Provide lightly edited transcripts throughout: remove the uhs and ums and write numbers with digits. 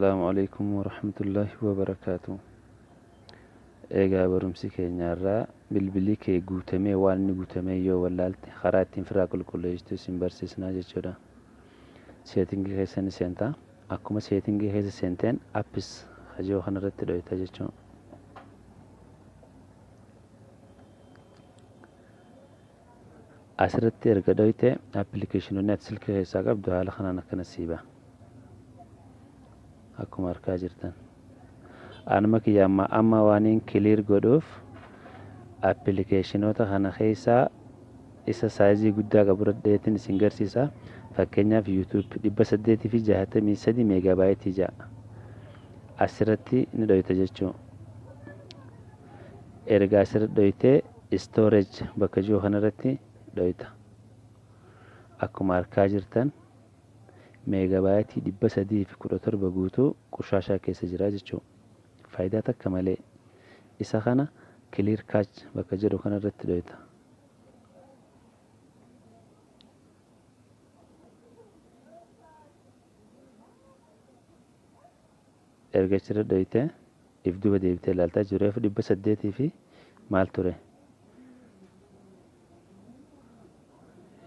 Assalaamu alaikum warahmatullaahi wabarakaatu. Egaa barumsi keenyarraa bilbilli kee guutamee waan inni guutamee yoo wallaalte karaa ittiin firaa qulqulleessitu isin barsiisnaa jechuudha. Seetingii keessa ni seentaa. Akkuma seetingii keessa seenteen appis hajoo kanarratti dhoyta jechuudha. Asirratti erga dhoyte appilikeeshinoonni ati silkii keessaa qabdu haala kanaan akkana sii ba'a. Akkuma argaa jirtan. Anuma kiyya amma waaniin clear godhuuf appilikeeshinoota kana keessaa isa saayizii guddaa qabu irratti isin garsiisa. Fakkeenyaaf YouTube 863 meegaabaayitii ja'a. Asirratti ni dhoyta jechuudha. Erga asirratti dhoytee storage bakka jiru kanarratti dhoyta. Akkuma argaa jirtan meegaabaayitii 317 guutuu qushaashaa keessa jira jechuudha. Faayidaa takka malee isa kana clear cache bakka jedhu kanarratti dhoyta. Erga achirra dhoyte if duuba deebitee ilaaltaa jiru reefu 800 fi maal ture?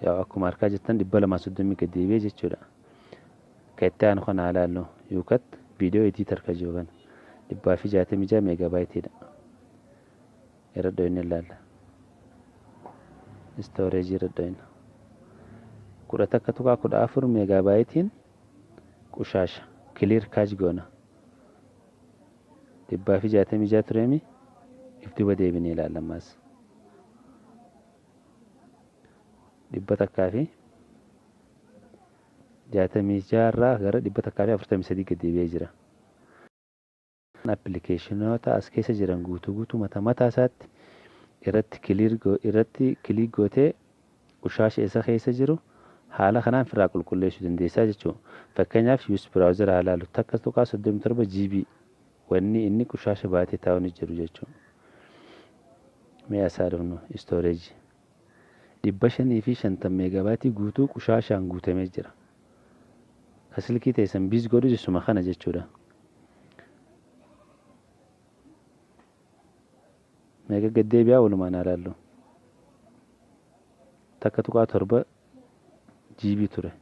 Yaa akkuma argaa jirtan 230 gad deebi'ee jechuudha. Kan itti aanu kana haa ilaallu. Yookaan viidiyoo editor kan jiru kana 166 meegabaayitiidha. Irra dhoyne ilaalla. Istooreejii irra dhoyna. 11.14 meegaabaayitiin qushaasha. Clear cache goona. 166 tureemi if duuba deebinee ilaalla ammas. 166 irraa gara 143 gad deebi'ee jira. Appilikeeshinoota as keessa jiran guutuu guutuu mata mataa isaatti irratti irratti click gootee qushaasha isa keessa jiru haala kanaan firaa qulqulleessuu dandeessaa jechuudha. Fakkeenyaaf use browser haa ilaallu 1.37 GB wanni inni qushaasha baatee taa'u ni jiru jechuudha. Mee asaa dhufnu istooreejii 550 meegaabaayitii guutuu qushaashaan guutamee jira. Ka silkii teessan busy godhu isuma kana jechuudha. Meeqa gad deebi'aa walumaan haa ilaallu. 1.7 GB ture.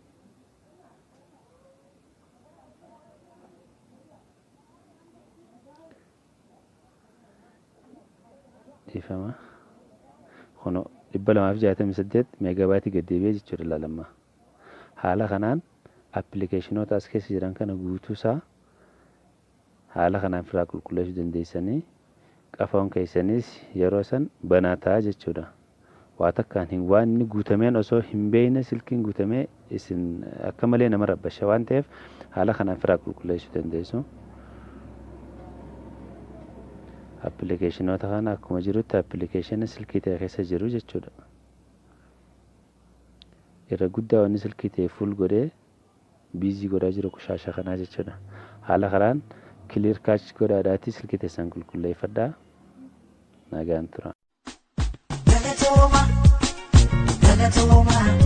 Dhiifama. Kun 268 meegaabaayitii gad deebi'ee jechuudha ilaalamma. Haala kanaan appilikeeshinoota as keessa jiran kana guutuusaa haala kanaan firaa qulqulleessuu dandeessanii qafoon keessanis yeroo san banaa ta'a jechuudha. Waa takkaan hin waan inni guutameen osoo hin beekne silkiin guutamee isin akka malee nama rabbasha waan ta'eef haala kanaan firaa qulqulleessuu dandeessu. Appilikeeshinoota kana akkuma jirutti appilikeeshina silkii ta'e keessa jiru jechuudha. Irra guddaa wanni silkii ta'e full godhee busy godhaa jiru qushaasha kanaa jechuudha. Haala kanaan clear cache godhaadhaatii silkii teessan qulqulleeffadhaa. Nagaan tura. Galatooma, galatooma.